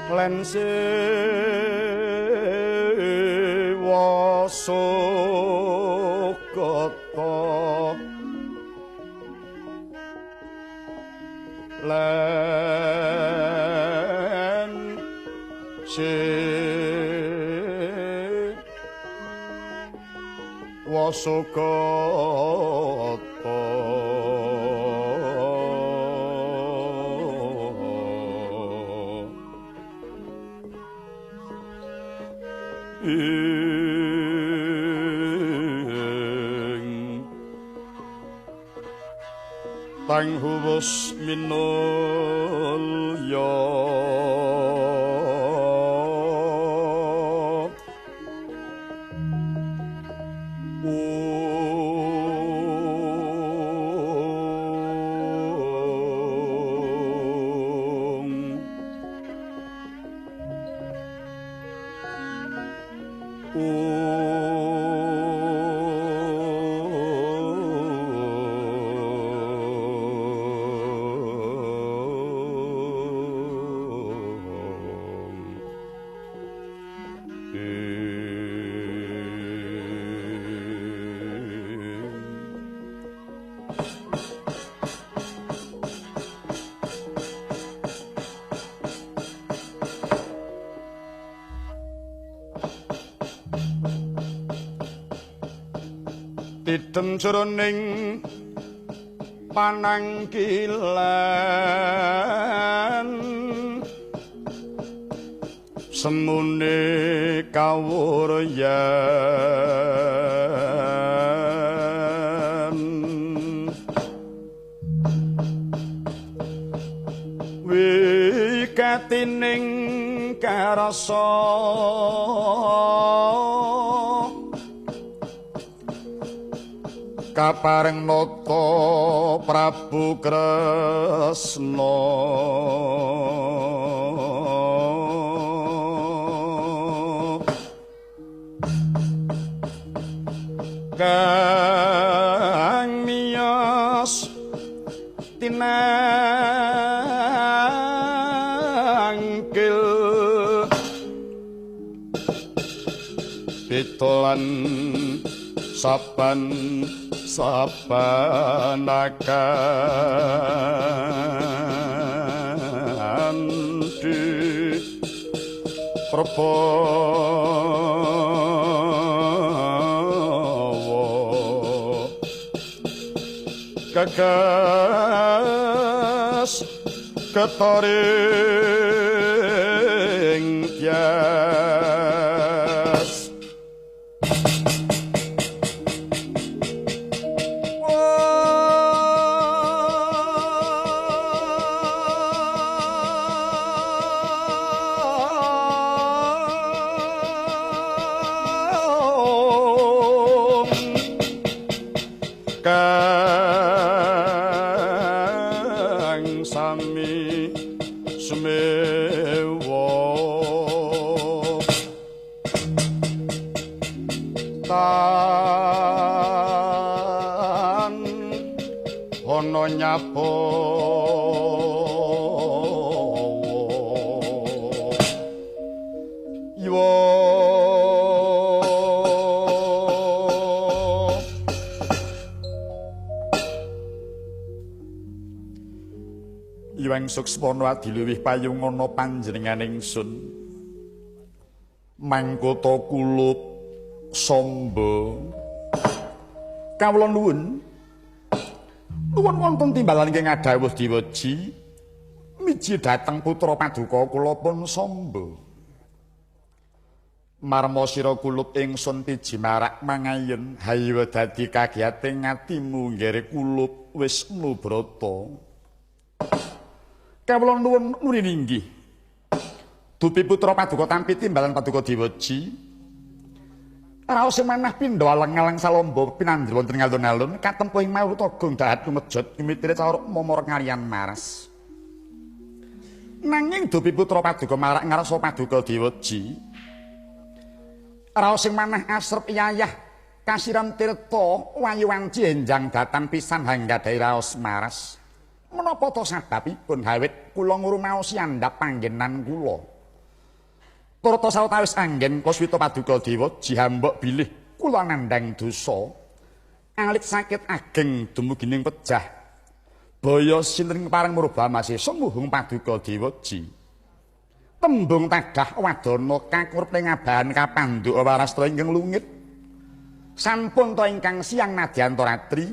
Lense wasukata len se wasukata tang huwus minulya tidem jroning panangkilan semune kawuryan wikatining karasa kapareng nata Prabu Kresna kang miyos tinangkil pitolan saban sabanakan di perbawa gagas ketoring tyas. Kang sami sumewa tan ana nyapawa iwa Iwang Suksmana adiluwih payung ana panjenengan ingsun mangkota kulup samba kawula nuwun nuwun wonten timbalan ingkang ngadhawuh diweji miji dhateng putra paduka kula pun samba marma sira kulup ingsun piji marak mangayen hayo dadi kagiyating atimu nggere kulup Wisnu Brata. Kawula nuwun nuri inggih. Dupi putra paduka tampi timbalan paduka diweji. Raos sing manah pindha alang-alang salamba pinandhi wonten alun-alun katempuh ing mawuta gong dahat kumejot kumitire caur momor ngalian maras. Nanging dupi putra paduka marak ngarsa paduka diweji. Raos sing manah asrep yayah kasiram tirta wayu wanci enjang datan pisan hanggadhahi raos maras. Menapa to sababipun hawit kula ngrumaosi andhap panggenan kula. Turta sawetawis anggen koswita Paduka Dewa jihambok bilih kula nandhang dosa alit sakit ageng dumugi ning pejah. Baya sinten pareng murba masesa muhung Paduka Dewa ji. Tembung tagah wadana kakurep ning abahan kapandhuk warastra ingkang lungit. Sampun to ingkang siang nadyan ratri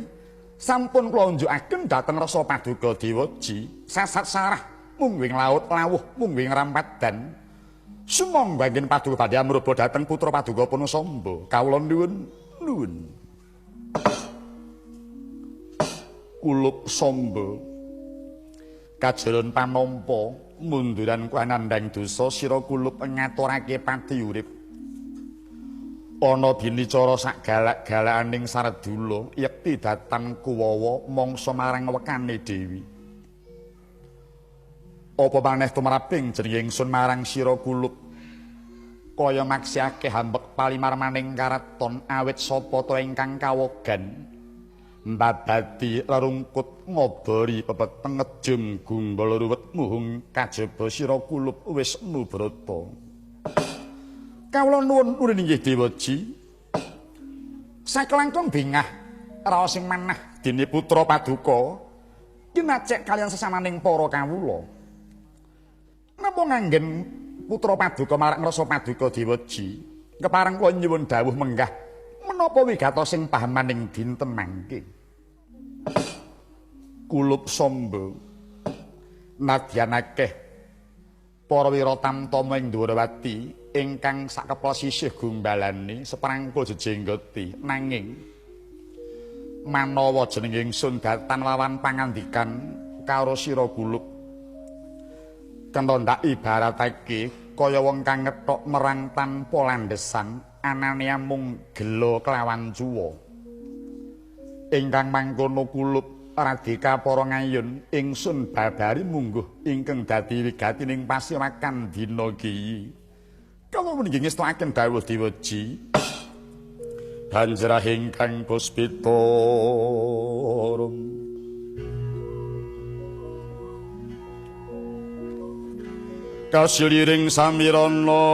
sampun kula unjukaken dhateng rasa Paduka Dewa ji. Sasat sarah mungguing laut lawuh mungguing rampadan. Sumangga anggen Paduka badhe amruba dhateng putra Paduka Punasamba. Kawula nuwun nuwun. Kulup Samba kajaran pamampa munduran kuanandhang dosa sira kulup ngaturake pati urip. Ana binicara sak galak-galakaning sardula yekti datan kuwawa mangsa marang wekane dewi. Apa maneh tumraping jeneng ingsun marang sira kulup kaya maksiake hambek palimarmaning karaton awit sapa ta ingkang kawogan mbabati rerungkut ngobori pepeteng ngejum gumbala ruwet muhung kajaba sira kulup wis nubrata. Kawula nuwun nuwun inggih Dewaji. Sakelangkung bingah raos sing manah dene putra Paduka kinacek kaliyan sesamaning para kawula. Napa nganggen putra Paduka marak ngrasa Paduka Dewaji kepareng kula nyuwun dawuh menggah menapa wigatosing pahamaning dinten mangke. Kulup Samba nadyan akeh para wira tamtama ing Dwarawati ingkang sakepel sisih gumbalane seprangkul jejenggoti nanging manawa jeneng ingsun datan wawan pangandikan karo sira kulup kena ndak ibaratake kaya wong kang ngethok merang tanpa landhesan anane amung gela kelawan cuwa. Ingkang mangkono kulup radika para ngayun ingsun babari mungguh ingkang dadi wigatining pasiwakan dina iki. Kawula menggih ngestokaken dawuh Dewaji. Banjrah ingkang puspita rum kasiliring samirana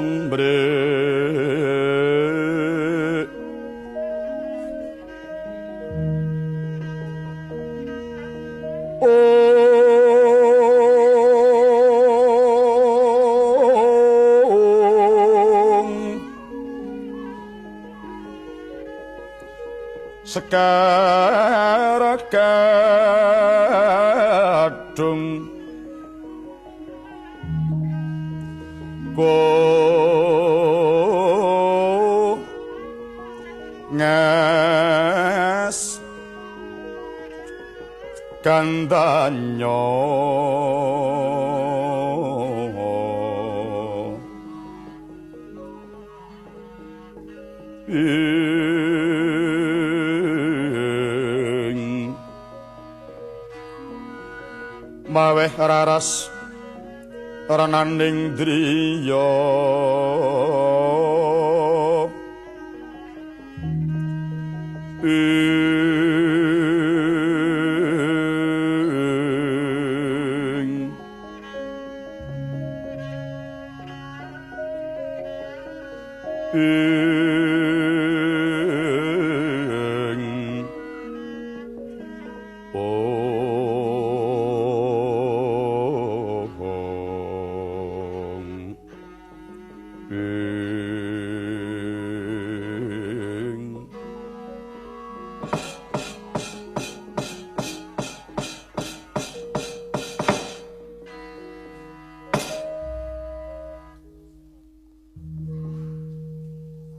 mbrek ong sekar kadung ko nges kandanyo ing maweh raras renaning driya ing ing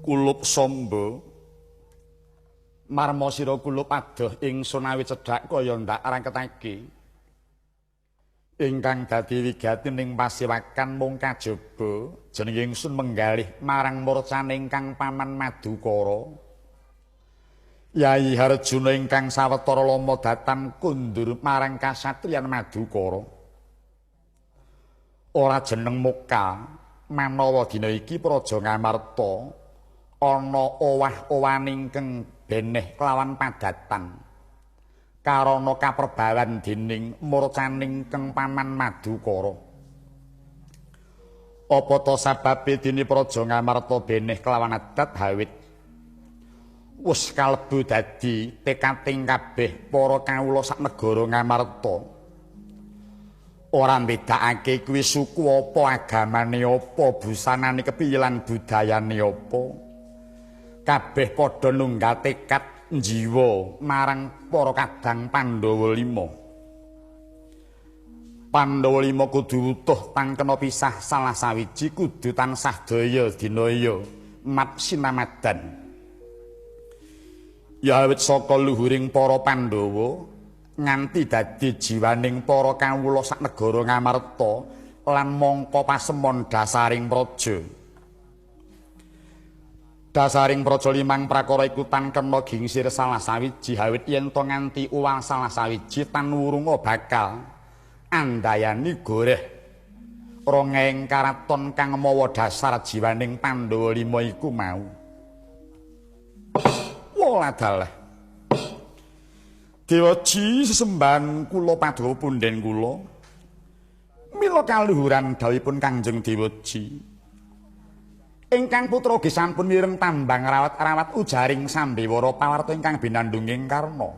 Kulup Samba marma sira kulup adoh ingsun awit cedhak kaya ndak rangketake ingkang dadi wigati ning pasiwakan mung kajaba jeneng ingsun menggalih marang murcane ingkang paman Madukara Yai Harjuna ingkang sawetara lama datan kundur marang kasatriyan Madukara. Ora jeneng muka manawa dina iki Praja Ngamarta ana owah-owahan ingkang beneh kelawan padatan. Karana kaperbawan dening murcaning Kang Paman Madukara. Apa ta sababe dene Praja Ngamarta beneh kelawan adat hawit wis kalebu dadi tekating kabeh para kawula sak negara Ngamarta. Ora mbedakake kuwi suku apa, agamane apa, busanane kepiye lan budayane apa. Kabeh padha nunggal tekad njiwa marang para kadang Pandhawa lima. Pandhawa lima kudu utuh tan kena pisah salah sawiji, kudu tansah daya dinaya mat sinamadan. Ya awit saka luhuring para Pandhawa nganti dadi jiwaning para kawula sak negara Ngamarta lan mangka pasemon dasaring praja. Dasaring praja limang prakara iku tan kena gingsir salah sawiji, awit yen to nganti uwal salah sawiji tan wurunga bakal andayani goreh rongeng karaton kang mawa dasar jiwaning Pandhawa lima iku mau. Waladalah Dewaji sesembahan kula paduka punden kula mila kaluhuran dawuhipun Kangjeng Dewaji ingkang putra ugi sampun mireng tambang rawat-rawat ujaring sambewara pawarta ingkang binandhunging karna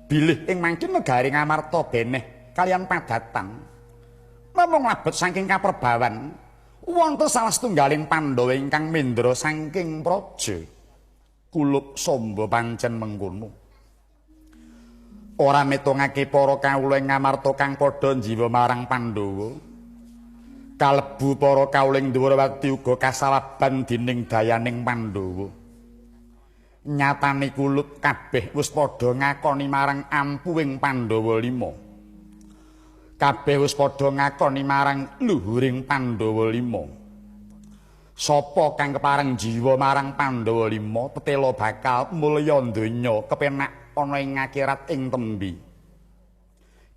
bilih ing mangkin negari Ngamarta beneh kalian padatan namung labet saking kaperbawan wonten salah setunggaling Pandhawa ingkang mendra saking praja. Kulup samba pancen mengkono. Ora mitungake para kawula ing Ngamarta kang padha njiwa marang Pandhawa. Kalebu para kawula ing Dwarawati uga kasawaban dening dayaning Pandhawa. Nyatane kulup kabeh wis padha ngakoni marang ampuhing Pandhawa lima. Kabeh wis padha ngakoni marang luhuring Pandhawa lima. Sapa kang kepareng jiwa marang Pandhawa lima tetela bakal mulya donya kepenak ana ing akhirat ing tembi.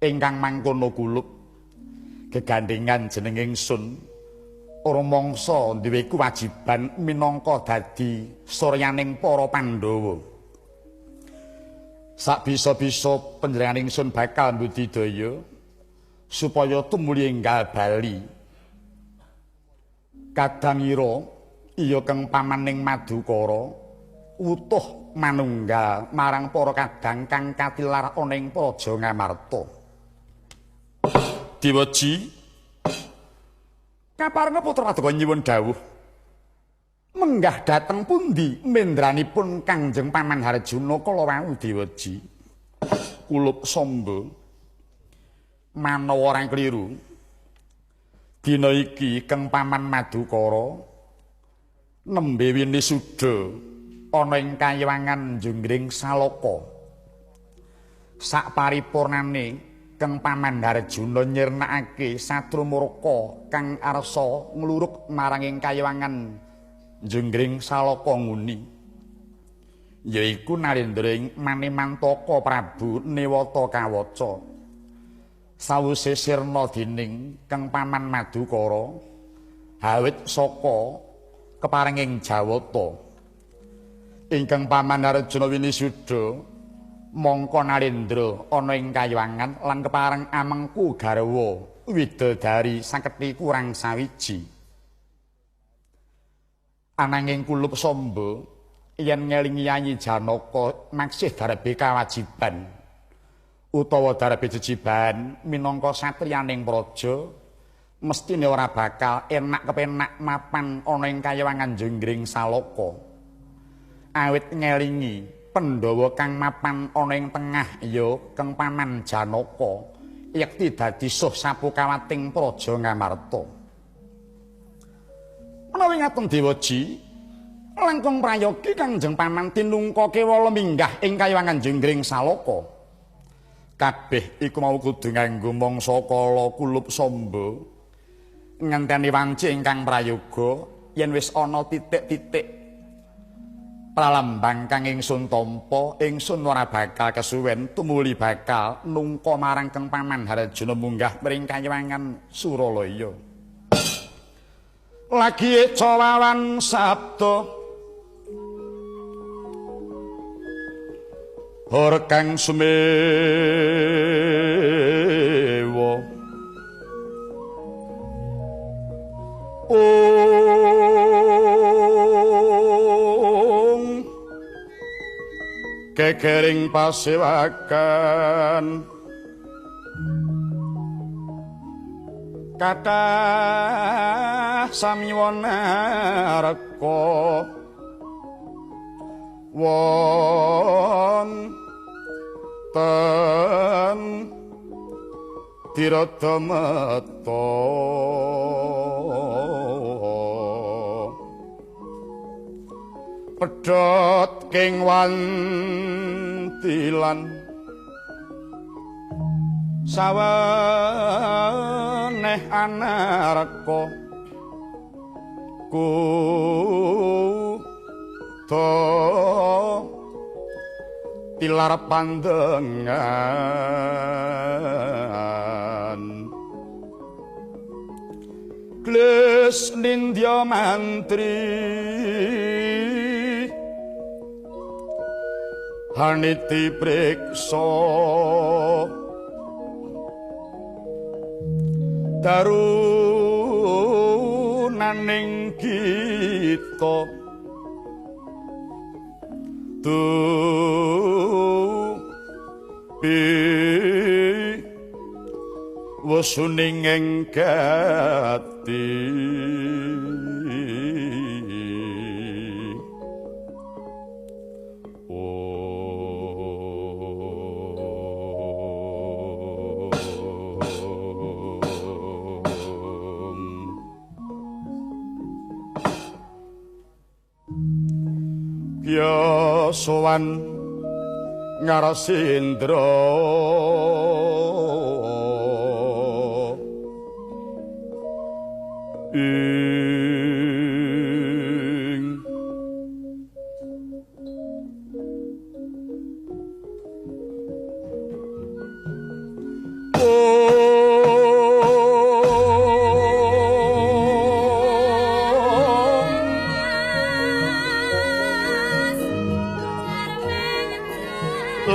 Ingkang mangkono kulup gegandhengan jeneng ingsun ora mangsa duwe kewajiban minangka dadi suryaning para Pandhawa. Sak bisa-bisa panjenengan ingsun bakal mbudidaya supaya tumuli enggal bali. Kadang ira iya Kang Pamaning Madukara utuh manunggal marang para kadang kang katilar ana ing Praja Ngamarta. Dewaji kaparenga putra paduka nyuwun dawuh menggah dhateng pundi mendranipun Kangjeng Paman Harjuna kala wau Dewaji. Kulup samba manawa ora kliru dina iki Kang Paman Madukara nembe winisuda ana ing kayiwangan Junggring Salaka. Sak paripurnane Kang Paman Harjuna nyirnakake satrumurka kang arsa ngluruk marang ing kayiwangan Junggring Salaka nguni, yaiku Narendra ing Manimantaka Prabu Niwata Kawaca. Sawise sirna dening Kang Paman Madukara hawit saka keparenging Jawata. Ingkang Paman Arjuna winisuda mangka Narendra ana ing kayiwangan lan kepareng amengku garwa widodari saketi kurang sawiji. Ananging kulup samba yen ngelingi Yayi Janaka maksih darbe kawajiban utawa darbe jejiban minangka satriyaning praja mestine ora bakal enak kepenak mapan ana ing kayiwangan Junggring Salaka. Awit ngelingi Pandhawa kang mapan ana ing tengah ya Kang Paman Janaka yekti dadi suh sapu kawating praja Ngamarta. Menawi ngaten Dewaji langkung prayogi Kangjeng Paman tinungka kewala minggah ing kayiwangan Junggring Salaka. Kabeh iku mau kudu nganggo mangsa kala kulup samba ngenteni wanci ingkang prayoga yen wis ana titik-titik pralambang kang ingsun tampa, ingsun ora bakal kesuwen tumuli bakal nungka marang Kang Paman Harjuna munggah mring kayiwangan Suralaya. Lagi eca wawan sabda Hor kang sumewa ong kekering pasewakan kathah sami wanarka wonten tirata meta pedhot king wantilan saweneh anarka kuda tilar pandengan Kles nindya mantri haniti priksa darunaning kita dupi wesuning ing gati. Ya sowan Ngarasindra ing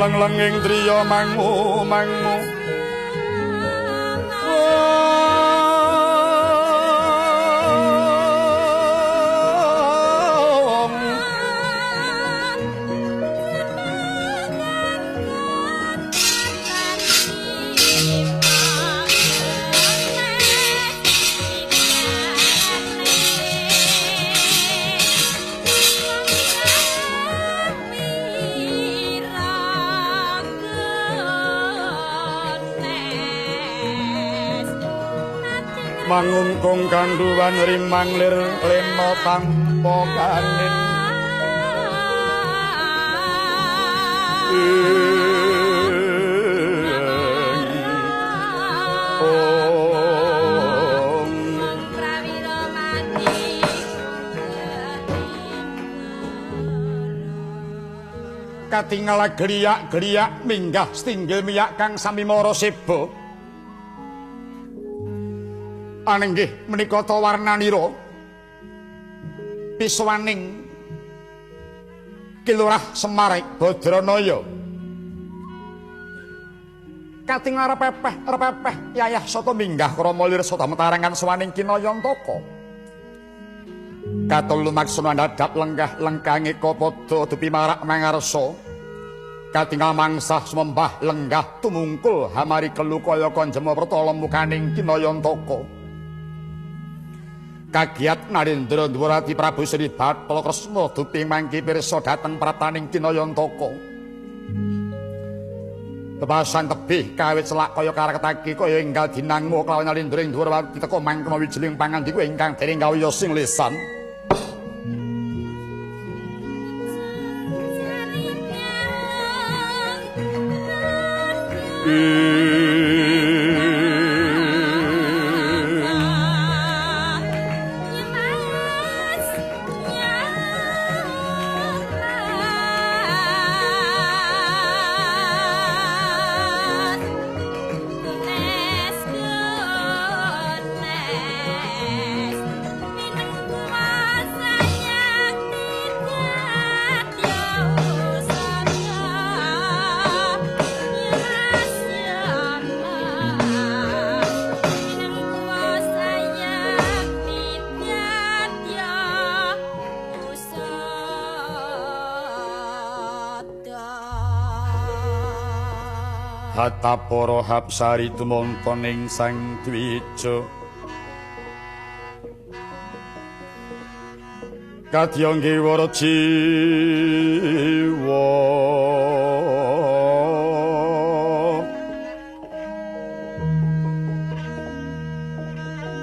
leng-lenging driya mangu mangu mangungkung kanduwan rimang lir lema tanpa kanin katingal griyak-griyak minggah setinggil miyak kang sami mara seba. Anenggih menika ta warnanira piswaning Ki Lurah Semar Badranaya. Katingal repepeh yayah sata minggah krama lir sata metarengan swaning Kinayantaka. Katon lumaksana ndadhap lenggah lengkange kapada dupi marak mangarsa. Katingal mangsah sumembah lenggah tumungkul hamari kelu kaya kanjema pertala mukaning Kinayantaka. Kagiat Narendra Dwarati Prabu Sri Bathara Kresna dupi mangki pirsa dhateng prataning Kinayantaka. Tepasan tebih kawit selak kaya kareketake kaya enggal dinangmu kelawan Narendra ing Dwarati teka mangkono wijiling pangandiku ingkang dening kawya sing lisan. Hatta para hapsari tumonto ning Sang Dwija. Kadya nggewara jiwa.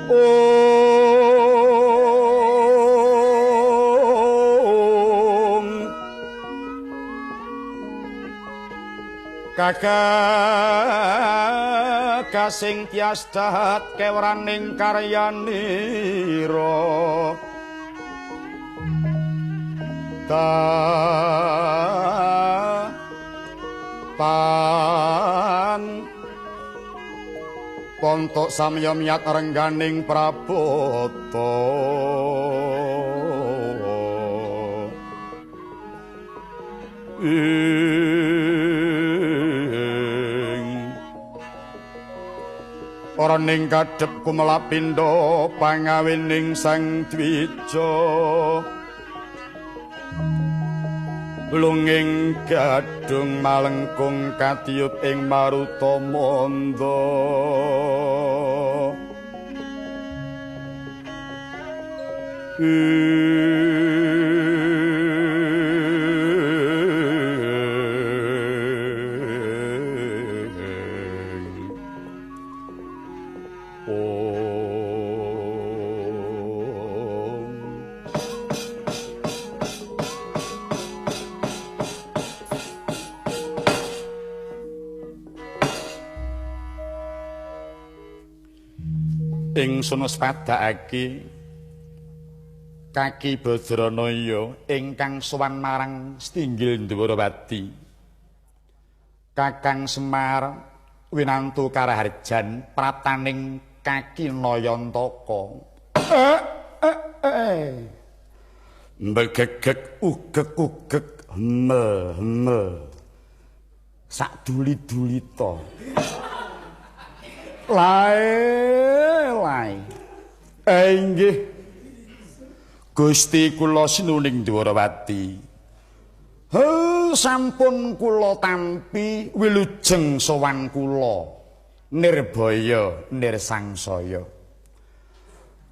Om Kakak kasing tias dahat kewraning karyanira ta pan pontok samya miyat rengganing prabota. Ora ning kadhep kumelapindha pangawining Sang Dwija. Lunging gadhung malengkung katiyup ing maruta mandha. Ingsun wis padhakake Kaki Badranaya ingkang sowan marang Stinggil Ndwarawati. Kakang Semar winantu karaharjan praptaning Kaki Nayantaka. Mbegegeg ugeg-ugeg hemel-hemel. Sak duli-dulita. Lae lae. Inggih Gusti kula sinuning Dwarawati. Sampun kula tampi wilujeng sowan kula nirbaya nirsangsaya.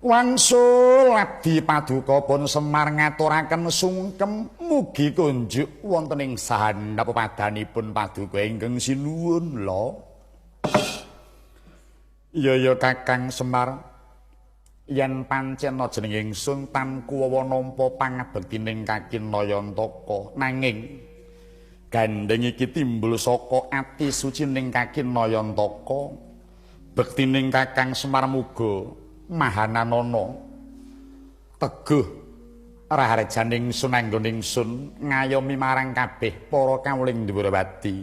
Wangsul abdi paduka pun Semar ngaturaken sungkem mugi kunjuk wonten ing sahandap padanipun paduka ingkang sinuwun lho. Ya ya Kakang Semar, yen pancen jeneng ingsun tan kuwawa nampa pangabektining Kaki Nayantaka, nanging gandeng iki timbul saka ati sucining Kaki Nayantaka. Bektining Kakang Semar muga mahananana teguh raharjaning ingsun anggon ingsun ngayomi marang kabeh para kawuling Ndwarawati.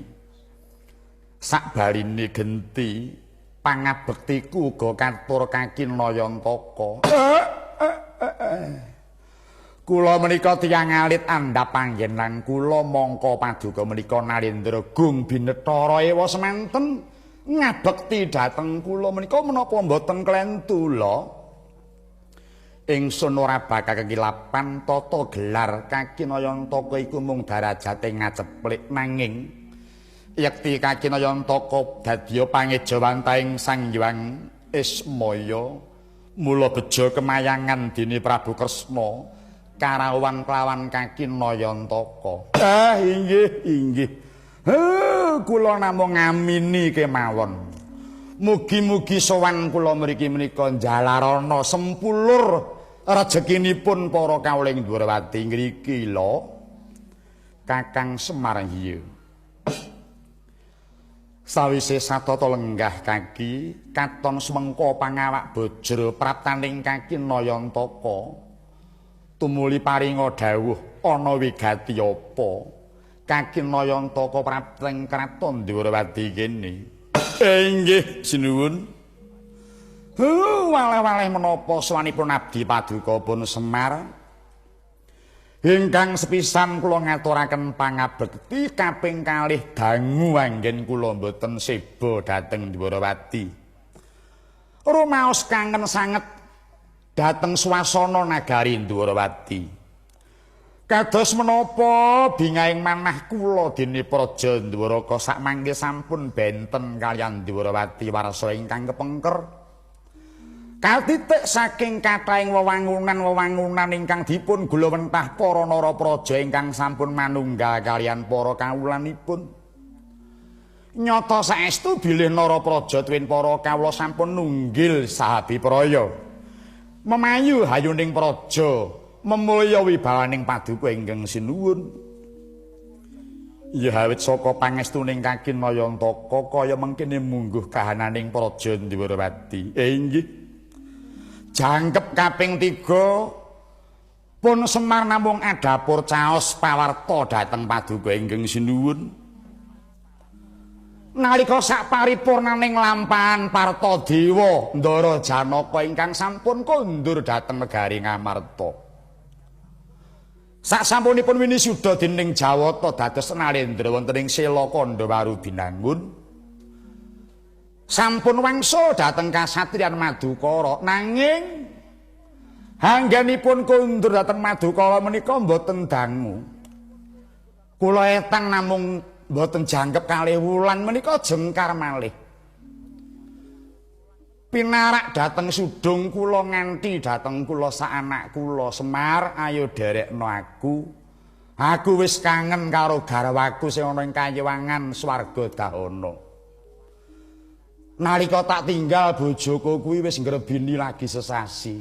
Sakbaline genti pangabektiku uga katur Kaki Nayantaka. Kula menika tiyang alit andhap panggenan kula mangka paduka menika Narendra Gung binetara ewa semanten ngabekti dhateng kula menika menapa mboten klentu lho. Ingsun ora bakal kekilapan tata gelar Kaki Nayantaka iku mung darajate ngaceplik, nanging yekti Kaki Nayantaka dadya pangejawantahing Sang Hyang Ismaya mula beja kemayangan dene Prabu Kresna karawan kelawan Kaki Nayantaka. Inggih inggih. Kula namung ngamini kemawon. Mugi-mugi sowan kula mriki menika njalarana sempulur rejekinipun para kawuling Ndwarawati ngriki lho. Kakang Semar hiya. Sawise satata lenggah kaki katon semengko pangawak bajra praptaning Kaki Nayantaka tumuli paringa dawuh ana wigati apa Kaki Nayantaka prapteng kraton Ndwarawati kene. Inggih sinuwun. Waleh-waleh menapa sowanipun abdi paduka pun Semar. Ingkang sepisan kula ngaturaken pangabekti kaping kalih dangu anggen kula mboten seba dhateng Ndwarawati. Rumaos kangen sanget dhateng swasana nagari Ndwarawati. Kados menapa bingahing manah kula dene Praja Ndwaraka sakmangke sampun benten kaliyan Dwarawati warsa ingkang kepengker. Katitik saking kathahing wewangunan-wewangunan ingkang dipun gulawentah para narapraja ingkang sampun manunggal kaliyan para kawulanipun. Nyata saestu bilih narapraja tuwin para kawula sampun nunggil sahabipraya. Memayu hayuning praja, memulya wibawaning paduka ingkang sinuwun. Ya awit saka pangestuning Kakinayantaka kaya mengkene mungguh kahananing Praja Ndwarawati. Inggih. Jangkep kaping 3 pun Semar namung adhapur caos pawarta dhateng paduka ingkang sinuwun. Nalika sak paripurnaning lampahan Partadewa Ndara Janaka ingkang sampun kondur dhateng negari Ngamarta. Sak sampunipun winisuda dening Jawata dados Nalendra wonten ing Sela Kandha Binangun. Sampun wangsul dhateng kasatriyan Madukara, nanging hanggenipun kondur dhateng Madukara menika mboten dangu. Kula etang namung mboten jangkep kalih wulan menika jengkar malih. Pinarak dhateng sudung kula nganti dhateng kula sak anak kula Semar, ayo derekno aku. Aku wis kangen karo garwaku sing ana ing kayiwangan swarga dahana. Nalika tak tinggal bojoku kuwi wis ngrebini lagi sesasi.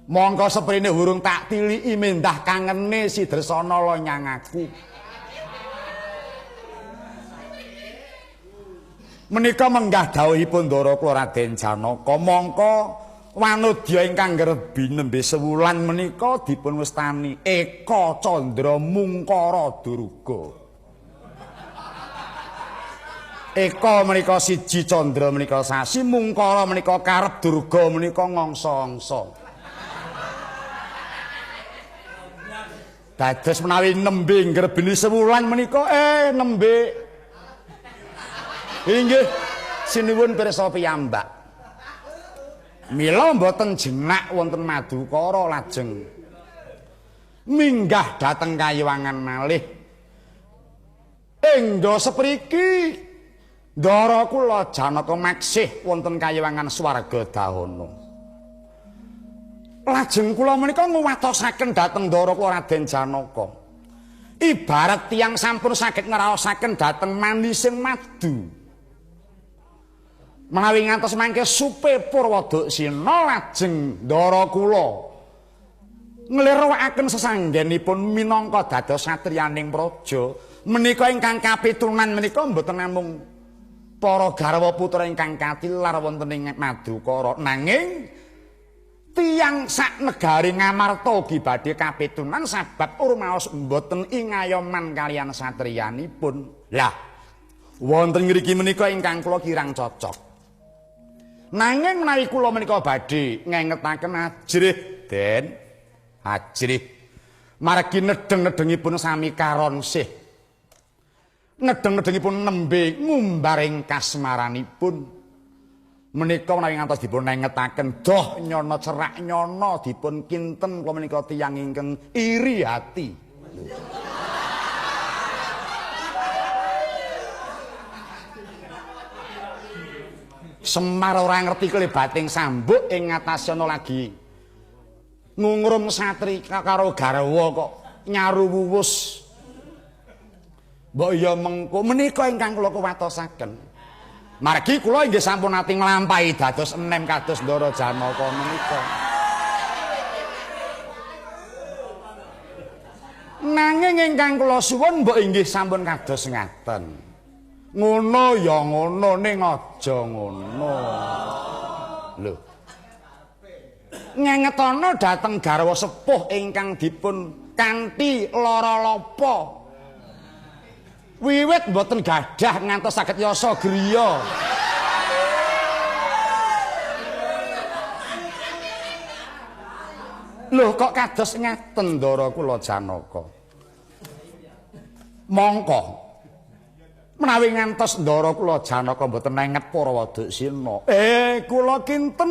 Mongko seprene hurung tak tiliki mendah kangene si Dresana lonyang aku. Menika menggah dawuhipun Ndara kula Raden Janaka, mongko wanodya ingkang ngrebi nembe sewulan menika dipun wastani Eka Candra Mungkara Durga. Eka menika siji, Candra menika sasi, Mungkara menika karep, Durga menika ngangsa-angsa. Dados menawi nembe ngrebini sewulan menika nembe. Inggih, sinuwun pirsa piyambak. Mila mboten jenak wonten Madukara lajeng minggah dhateng kayiwangan malih. Engga sepriki ndara kula Janaka maksih wonten kayiwangan swarga dahana. Lajeng kula menika nguwatosaken dhateng ndara kula Raden Janaka. Ibarat tiyang sampun saged ngraosaken dhateng manising madu. Menawi ngantos mangke supe Purwadaksina lajeng ndara kula nglirwakaken sesanggenipun minangka dados satriyaning praja. Menika ingkang kapitunan menika mboten namung para garwa putra ingkang katilar wonten ing Madukara, nanging tiyang sak negari Ngamarta ugi badhe kapitunan sabab rumaos mboten ingayoman kaliyan satriyanipun. Lah wonten ngriki menika ingkang kula kirang cocok. Nanging menawi kula menika badhe ngengetaken ajrih Den, ajrih margi nedheng-nedhengipun sami karonsih. Nedheng-nedhengipun nembe ngumbaring kasmaranipun. Menika menawi ngantos dipun engetaken doh nyono cerak nyono dipun kinten kula menika tiyang ingkang iri hati. Semar ora ngerti kelebating sambuk ing ngatasé ana lagi ngungrum satri karo garwa kok nyaru wuwus. Mbok ya mengko menika ingkang kula kuwatosaken. Margi kula inggih sampun nate nglampahi dados enem kados Ndara Janaka menika. Nanging ingkang kula suwun mbok inggih sampun kados ngaten. Ngono ya ngono ning aja ngono. Lho. Ngengetono dhateng garwa sepuh ingkang dipun kanthi lara lapa. Wiwit mboten gadah ngantos saged yasa griya. Lho kok kados ngaten ndara kula Janaka. Mongko menawi ngantos ndara kula Janaka mboten enget Purwadaksina. Kula kinten